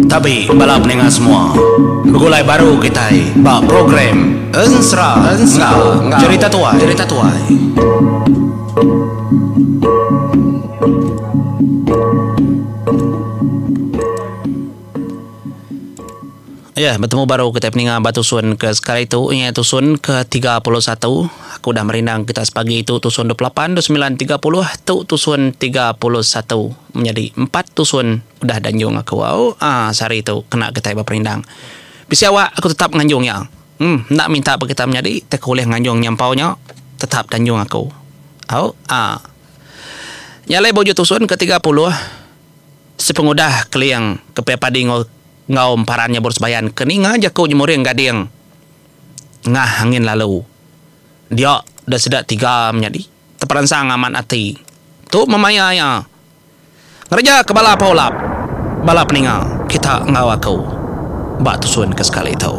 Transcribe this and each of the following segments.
Tabi bala peninga semua. Begulai baru kitai ba program Ensera enggau Jerita Tuai. Jerita Tuai. Ya, betemu baru kitai peninga ba tusun ke sekali tu iya tusun ke 31. Aku udah merindang kita sepagi tu tusun 28, 29, 30, tu tusun 31. Menyadi empat tusun udah danjung aku au. Ah sehari tu kena kitai beperindang. Bisi awak aku tetap nganjung iya. Em enda minta ba kita menyadi tai ke ulih nganjung nyampau nya tetap danjung aku. Au ah. Nya alai ba ujung tusun ke 30 sepengudah Keling ke pia padi enggau Enggau emparan nya baru sebayan ke ninga jaku nyemuring gading ngah angin lalu. Dia da sida tiga menyadi teperansang amat ati. Tu memaya iya ngereja ke bala paulap bala peninga kita enggau aku ba tusun ke sekali tu.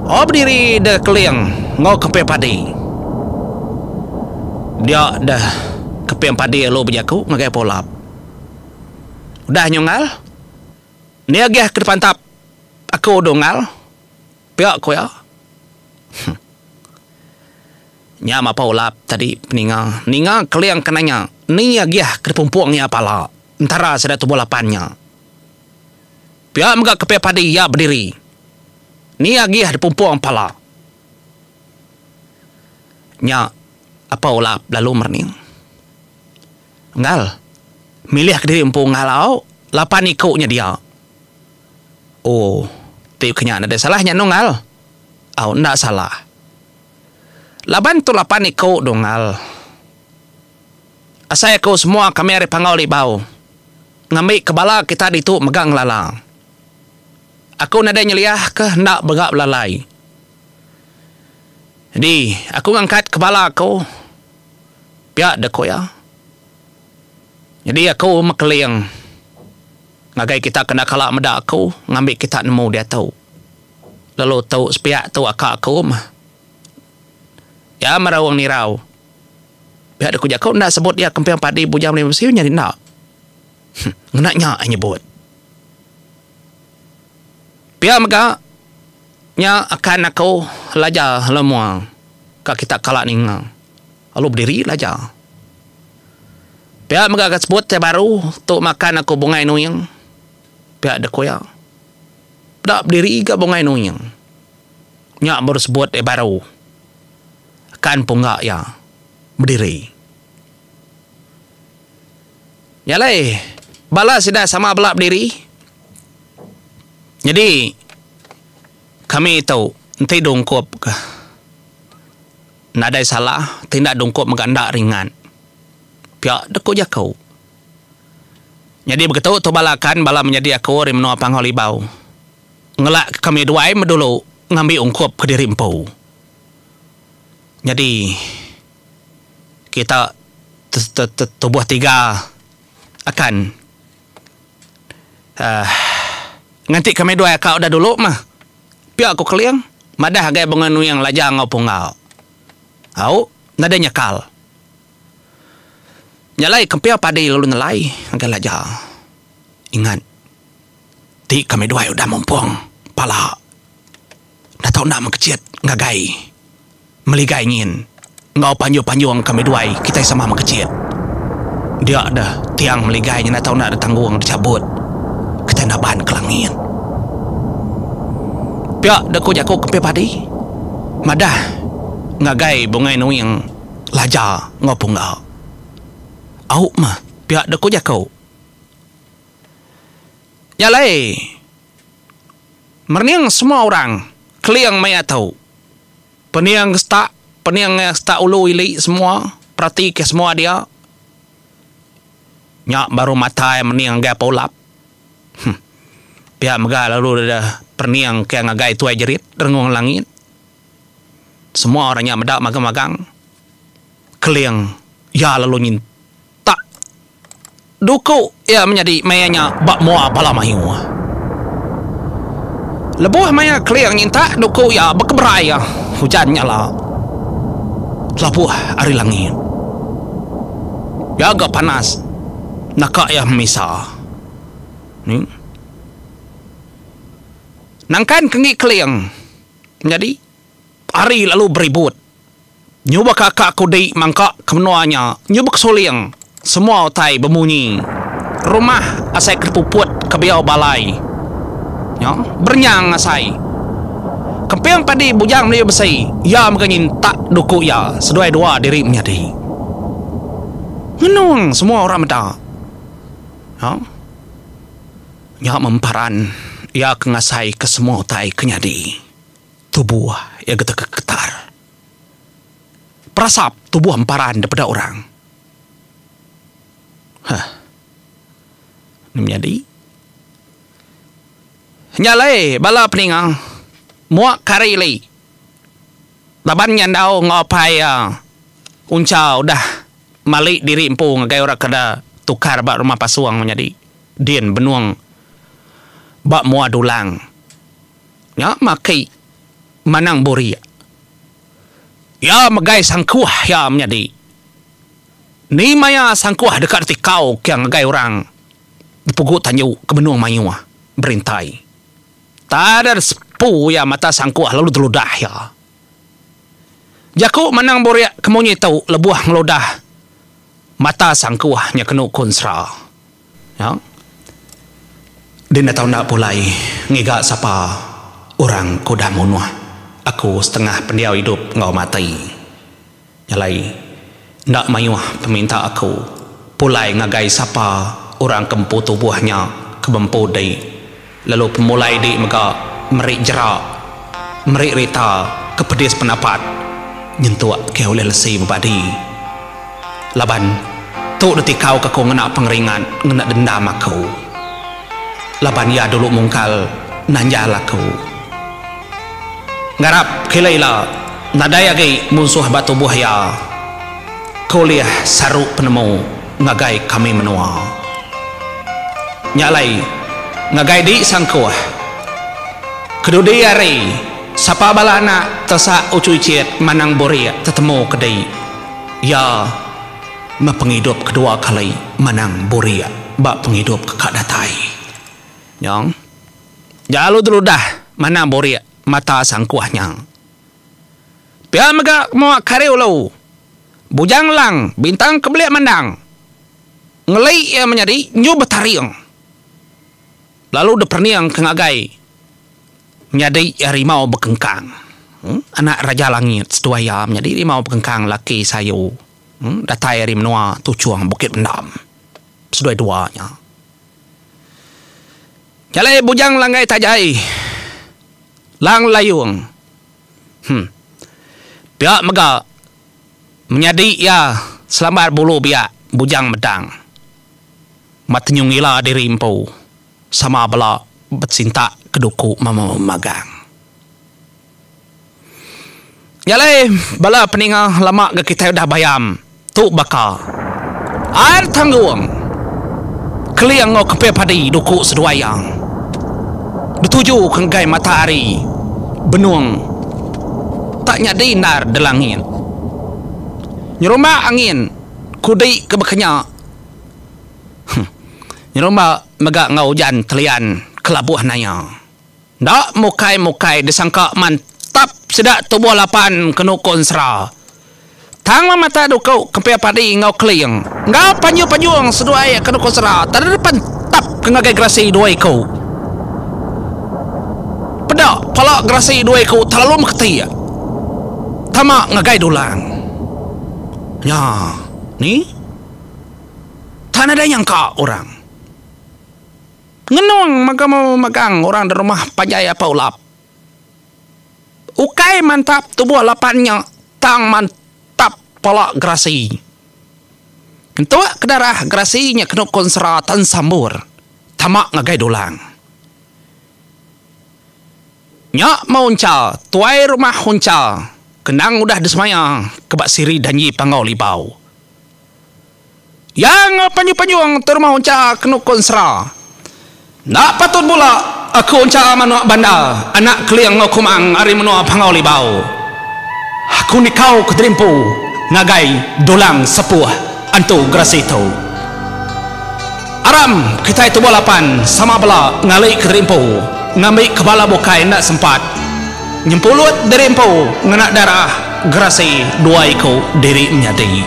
Oh bediri da keling enggau keping padi. Dia da keping padi lalu bejaku ngagai paulap. Udah nyunggal. Ni agih ke dipantap aku dunggal, pia ku iya. Huh. Nya mapa ulap tadi peninga. Ninga Keling ke nanya, ni agih ke dipumpung iya pala entara sida tubuh lapan nya. Pia mega ke pia padi iya bediri. Ni agih dipumpung pala. Nya apa ulap lalu merening. Enggal. Milih kediri empu enggal au, lapan iku nya dia. Oh, ti ke nya nadai salah nya nunggal. Au enda salah. Laban tu lapan iku dunggal. Asai aku semua kami ari Panggau Libau ngambi ke bala kita ditu mega ngelala. Aku nadai nyeliah ke enda bega belalai. Di, aku ngangkat ke bala aku. Pia deh ku iya. Nyadi aku mekeling ngagai kita ke enda kala meda aku ngambi kita nemu diatu. Lalu tu sepiak tu aka aku mah. Iya meraung nirau. Pia deh ku jaku enda sebut iya kemping padi bujang meli besi nyadi enda. Huh ngena nya ai nyebut. Pia mega nya akan aku laja lemua ka kita kala ninga. Lalu bediri laja. Pia mega ga sebut tai baru tu makan aku bungai nuing. Pia deh ku iya. Peda bediri ga bungai nuing. Nya baru sebut iya baru. Akan pungga iya bediri. Nya alai bala sida sama bela bediri. Nyadi kami tu enti dungkup ka. Nadai salah ti enda dungkup mega enda ringat. Pia dek ku jaku. Nyadi begitu tu bala akan bala menyadi aku ari menua Panggau Libau. Ngelak ke kami duai medulu ngambi ungkup kediri empu. Nyadi kita tubuh tiga akan uhh nganti kami duai aka udah dulu mah. Pia ku Keling madah agai Bungai Nuing Laja enggau Punggal. Au, nadai nyekal. Nya alai kempia padi lalu nelai ngagai Laja. Ingat, ti kami duai udah mumpung pala enda tau enda mekechit ngagai Meligai nyin enggau panjung-panjung kami duai kitai sama mekechit. Dia deh tiang meligai nya enda tau enda ditanggung dichabut kitai naban ke langit. Pia deh ku jaku kemping padi madah ngagai Bungai Nuing Laja enggau Pungga. Au meh pia deh ku jaku. Nya alai merening semua orang keling maya tu. Pening ke setak, pening ke setak ulu ili semua, perati ke semua dia. Nya baru matai mening ngagai apa ulap. Huh. Pia mega lalu deh pening ke ngagai tuai jerit rengung langit. Semua orang nya meda magang-magang. Keling iya lalu nyintak Duku iya menyadi maya nya ba mua bala mayuh. Lebuh maya Keling nyintak duku iya bekeberai iya, ujan nyala labuh ari langit. Iya ga panas naka iya pemisa. Ni. Nangkan ke enggi Keling nyadi hari lalu beribut. Nyuba ka ka kudi mangka ke menua nya nyuba kesuling semua utai bemunyi. Rumah asai ke dipuput ke biau balai nya berenyang asai. Kemping padi Bujang Melayu Besi iya mega nyintak duku iya seduai dua diri menyadi. Ngenung semua orang meda. Nya nya memparan iya ke ngasai ke semua utai ke nyadi. Tubuh iya getar-getar. Perasap tubuh emparan daripada orang. Hah. Ni menyadi. Nya alai bala peninga muak kari li laban nyandau enggau apai iya Uncha udah mali diri empu ngagai orang ke da tukar ba rumah pasung menyadi din benung ba mua dulang. Nya maki Manang Burik. Iya megai sangkuh iya menyadi. Ni maya sangkuh deka ditikau ke ngagai orang dipugu tanju ke benung mayuh berintai. Tada sepu iya mata sangkuh lalu teludah iya. Jaku Manang Burik ke munyi tu lebuh ngeludah mata sangkuh nya kenu ku ensera. Nya. Dih enda tau enda pulai ngiga sapa orang ke udah munuh aku setengah pendiau idup enggau mati. Nya alai enda mayuh peminta aku pulai ngagai sapa orang ke empu tubuh nya ke bempu dih lalu pemulai dih mega meri jera meri rita ke pedis penapat nyentuk ke ulih lesi bebadi. Laban tu ditikau ke aku ngena pengeringat ngena dendam aku. Laban iya dulu mungkal nanjal aku. Ngarap ke ila ila nadai agi munsuh ba tubuh iya ke ulih saru penemu ngagai kami menua. Nya alai ngagai di sangkuh kedudi hari sapa bala anak tesak uchu ichit manang burik tetemu ke di. Iya meh pengidup kedua kali manang burik ba pengidup ke ka datai. Nyong. Jalu teludah manang burik mata sangkuh nya. Pia mega mua kari ulu. Bujang Lang bintang kebelik mandang. Ngeli iya menyadi nyu betaring. Lalu deperening ke ngagai. Menyadi iya rimau bekengkang. Anak Raja Langit seduai iya menyadi rimau bekengkang laki sayu datai ari menua Tuchung Bukit Bendam. Seduai dua nya. Nya alai Bujang Langgai Tajai Lang Layung. Huh. Pia mega menyadi iya selambar bulu biak Bujang Medang. Matenyung ila diri empu. Sama bela besintak ke duku memagang. Nya alai bala peninga lama ga kitai udah bayam tu baka air tanggung keling enggau kepil padi duku seduai iya dituju ke ngagai mata hari benung tak nyadi endar delangit. Nyerumba angin kudi ke baka nya. Huh. Nyerumba mega enggau ujan telian kelabuh naya. Enda mukai-mukai disangka mantap sida tubuh lapan kenu ku ensera. Tang meh mata duku kempia padi enggau keling enggau panjung-panjung seduai kenu ku ensera tadi dipentap ke ngagai gerasi dua iku. Peda pala gerasi dua iku terlalu meketik tama ngagai dulang. Nya ni. Tak nadai nyangka orang. Ngenung mega memegang orang da rumah panjai Apai Ulap. Ukai mantap tubuh lapan nya tang mantap pala gerasi. Entuk ke darah gerasi nya kenu konsera tan sambur tama ngagai dulang. Nya meh Uncha, tuai rumah Uncha kenang udah disemaya ke ba siri danji Panggau Libau. Iya enggau panjung-panjung ti rumah Uncha kenu ku ensera. Enda patut bula aku Uncha manuk banda anak Keling enggau Kumang ari menua Panggau Libau. Aku nikau ke diri empu ngagai Dulang Sepuh. Antu Gerasi tu. Aram kitai tubuh lapan sama bela ngali ke diri empu ngambi ke bala bukai enda sempat nyempulut diri empu ngena darah Gerasi dua iku diri menyadi.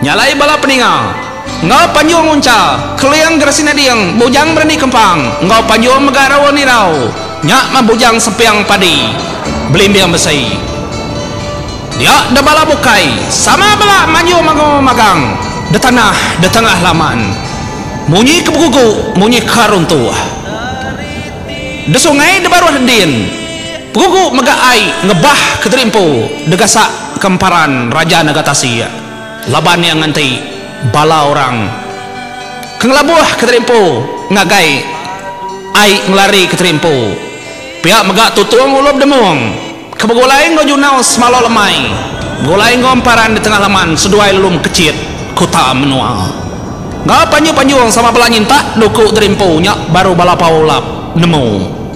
Nya alai bala peninga enggau panjung uncha Keling Gerasi Nading Bujang Berani Kempang enggau panjung mega Raun Irau nya meh Bujang Semping Padi Belimbing Besi. Dia da bala bukai sama bela manjung mangu magang da tanah da tengah laman. Munyi ke begugu munyi ka runtuh. Da sungai da baruh din begugu mega ai ngebah ke diri empu da gasak ke emparan Raja Naga Tasik laban iya nganti bala orang ke ngelabuh ke diri empu ngagai ai ngelari ke diri empu. Pia mega tutung ulu bedemung. Ke begulai enggau Junau semalo lemai, begulai enggau emparan di tengah laman seduai lelum kechit kuta menua. Enggau panjung-panjung sama bela nyintak duku diri empu nya baru bala Pau Lap nemu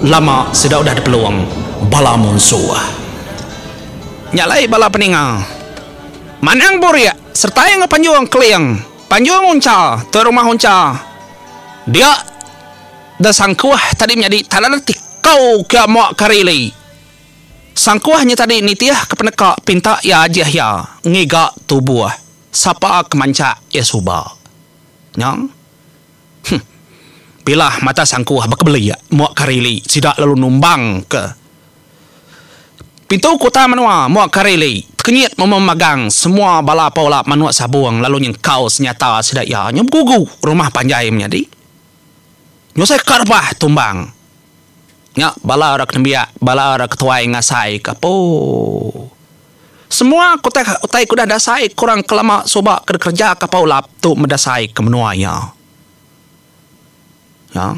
lama sida udah dipelung bala munsuh. Nya alai bala peninga Manang Burik sertai enggau panjung Keling, panjung Uncha, tuai rumah Uncha dia da sangkuh tadi menyadi tanda tikau ke mua Karili. Sangkuh nya tadi nitih ke peneka pinta iya ajih iya ngiga tubuh sapa ke manchak iya suba. Nya. Huh. Pilah mata sangkuh bekebelik muak karili sida lalu numbang ke pintu kuta menua muak karili tekenyit mema magang semua bala paula manuk sabung lalu nyengkau senyata sida iya nya begugu rumah panjai menyadi. Nyusai ka rebah tumbang. Nya bala orang ke nembiak, bala orang ke tuai ngasai ke apu. Semua ke utai utai ke udah dasai ke orang ke lama suba ke dikereja ke Apai Ulap tu medasai ke menua iya. Ya.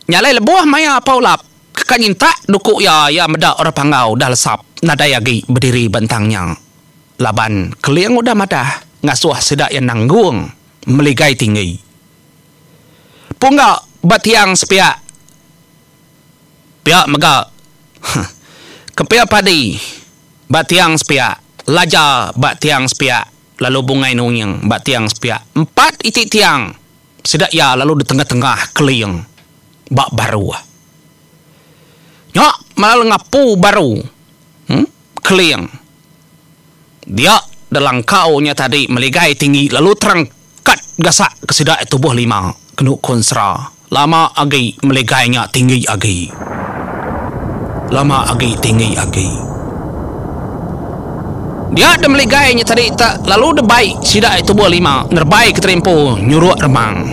Nya alai lebuh maya Apai Ulap ke ka nyintak duku iya, iya meda orang Panggau udah lesap nadai agi bediri ba entang nya. Laban Keling udah madah ngasuh sida iya nanggung meligai tinggi. Pungga ba tiang sepiak pia mega kepia padi ba tiang sepiak, laja ba tiang sepiak lalu bungai nuing ba tiang sepiak. Empat iti tiang sida iya lalu ditengah-tengah keling ba baruh. Nya malah ngapu baru keling. Dia delangkau nya tadi meligai tinggi lalu terangkat gasak ke sida tubuh lima kenu konsera lama agi meligai nya tinggi agi. Lama agi tinggi agi. Dia de meligai nya tadi te lalu debai sida tubuh lima nerebai ke terimpu nyuruk remang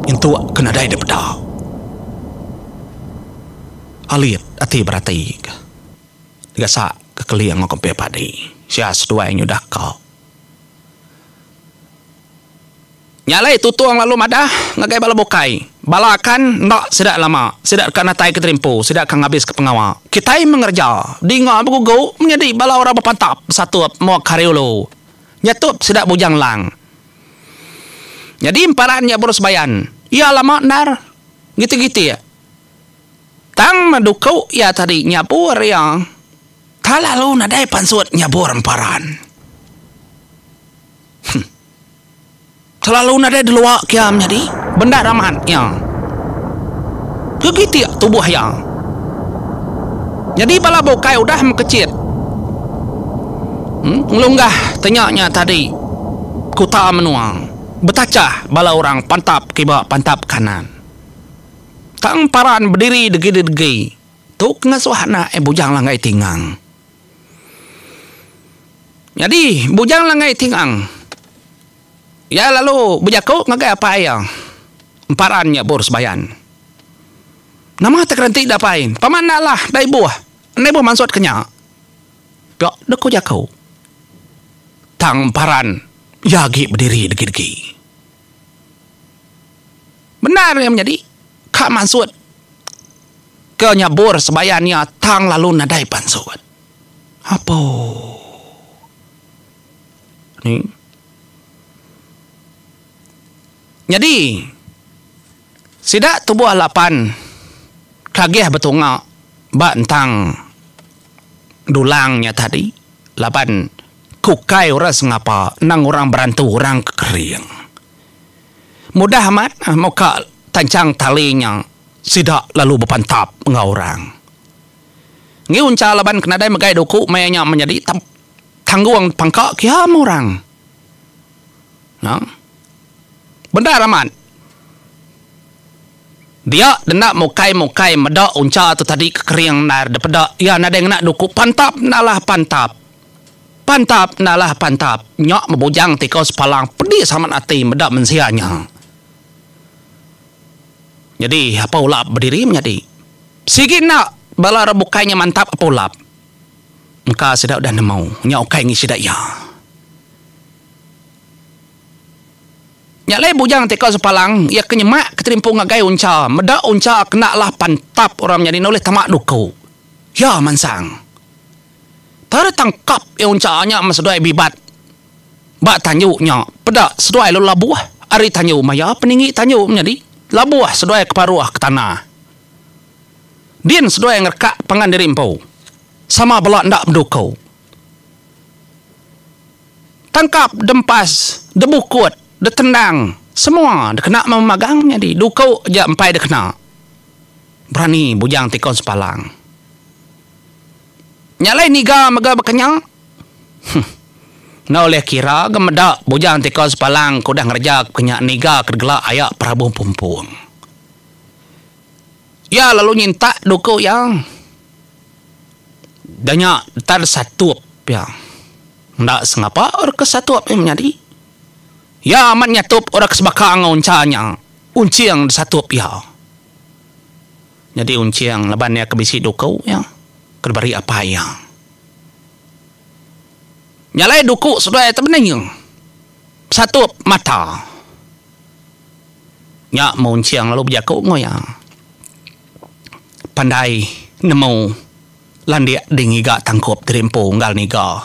nyentuk ke nadai dipeda. Alit ati berati ka. Gasak ke keling enggau kempir padi. Sia seduai nyudah ka. Nya alai Tutong lalu madah ngagai bala bukai. Bala akan enda sida lama. Sida deka natai ke terimpu. Sida ka ngabis ke pengawa. Kitai mengereja. Dinga begugu menyadi bala orang bepantap besatup mua ke hari ulu. Nyatup sida Bujang Lang. Nyadi emparan nya baru sebayan. Iya lama endar. Gitik-gitik. Tang meduku iya tadi nyabur iya ka lalu nadai pansut nyabur emparan. Huh. Selalu nadai delua ke iya menyadi bendar amat iya. Gegitik tubuh iya. Nyadi bala bukai udah mekechit ngelunggah tenya nya tadi kuta menua betachah bala orang pantap kiba pantap kanan. Tang paran bediri degi-degi tu ke ngasuh anak iya Bujang Langgai Tingang. Nyadi Bujang Langgai Tingang iya lalu bejaku ngagai apai iya emparan nya Bur Sebayan. Nama te kerenti da apai? Pama enda alah da ibuh. Enda ibuh mansut ke nya. Pia deh ku jaku. Tang emparan iya agi bediri degi-degi. Bendar iya menyadi ka mansut ke nyabur sebayan iya tang lalu nadai pansut. Apo. Ni. Nyadi sida tubuh lapan kagih betunga ba entang dulang nya tadi laban. Ke ukai orang sengapa endang orang berantu orang ke kering. Mudah amat muka tanchang tali nya sida lalu bepantap enggau orang. Ngi uncha laban ke nadai megai duku maya nya menyadi tanggung pangka kia meh orang. Nya. Bendar amat. Dia denda mukai-mukai meda uncha tu tadi ke kering endar dipeda iya nadai ngena duku pantap enda alah pantap. Pantap enda alah pantap. Nya bebujang tikau sepalang pedis amat ati meda mensia nya. Nyadi apa ulap bediri menyadi. Sigi enda bala orang bukai nya mantap apa ulap. Engka sida udah nemu nya ukai ngi sida iya. Nya alai bujang ti ka sepalang iya ke nyemak ke terimpu ngagai uncha meda uncha kena lah pantap orang menyadi nulih tama duku. Iya mansang. Tertangkap iya uncha nya men seduai bibat ba tanju nya peda seduai lalu labuh ari tanju maya peninggi tanju menyadi labuh seduai ke paruh ke tanah. Din seduai ngerekak pangan diri empu sama bela enda beduku. Tangkap, dempas, debukut, detendang, semua dikena memagang nyadi duku ja empai dikena. Berani bujang tikau sepalang. Nya alai niga mega baka nya. Huh. Enda ulih kira ga meda bujang tikau sepalang ke udah ngereja ke nya niga ke degela aya perabung pumpung. Iya lalu nyintak duku iya. Da nya tan satup iya. Enda sengapa orang ke satup iya menyadi. Iya amat nyatup orang ke sebaka enggau uncha nya. Unching disatup iya. Nyadi unching laban iya ke bisi duku iya ke diberi apai iya. Nya alai duku seduai tu bening satup mata. Nya meh unching lalu bejaku enggau iya. Pandai nemu landik di ngiga tangkup diri empu unggal niga.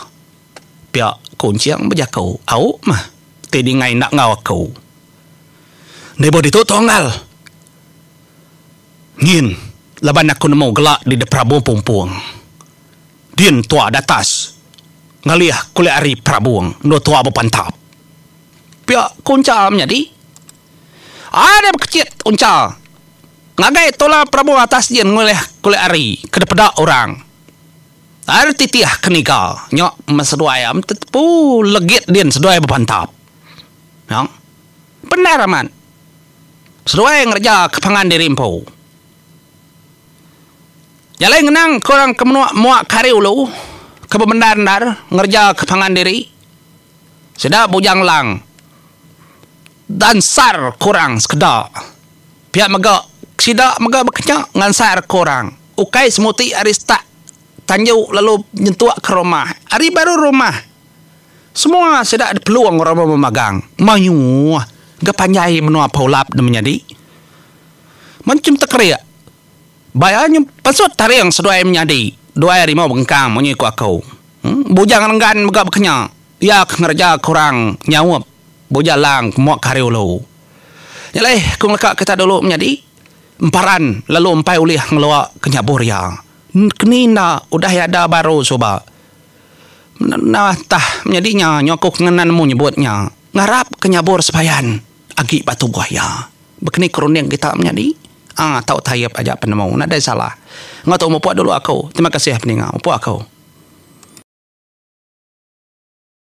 Pia ku Unching bejaku, Au meh ti dingai enda enggau aku. Nibuh ditu tu unggal. Ngin laban aku nemu gela di deperabung pumpung. Din tua datas ngalih kulit ari perabung endur tua bepantap. Pia ku Uncha menyadi. Ada bekechit Uncha. Ngagai tula perabung atas din ngulih kulit ari ke dipeda orang. Ari titih ke niga nya men seduai am tetepu legit din seduai bepantap. Nya. Bendar amat. Seduai ngereja ke pangan diri empu. Jalai ngenang ke orang ke menua muak ke ari ulu ke bebendar endar ngereja ke pangan diri. Sida Bujang Lang dansar ke orang sekeda. Pia mega, sida mega bekenya ngansar ke orang. Ukai semuti ari setak tanju lalu nyentuk ke rumah. Ari baru rumah, semua sida dipelung orang bemagang. Mayuh ga panjai menua Paulap ne menyadi. Menchum tekerik, baya nyu pansut taring seduai menyadi duai rimau bengkang munyi ku aku. Bujang Renggan mega bekenya, iya ke ngereja ke orang nyaup Bujang Lang ke muak ke hari ulu. Nya alai ku ngeleka kita dulu menyadi emparan lalu empai ulih ngelua ke nyabur iya. Keni enda udah iya ada baru suba. Enda tah menyadi nya nyu aku ke ngena nemu nyebut nya ngarap ke nyabur sebayan agi ba tubuh iya. Bekeni ku runding kita menyadi aaa tau taip aja penemu nadai salah. Enggau tu mupuk dulu aku. Terima kasih peninga mupuk aku.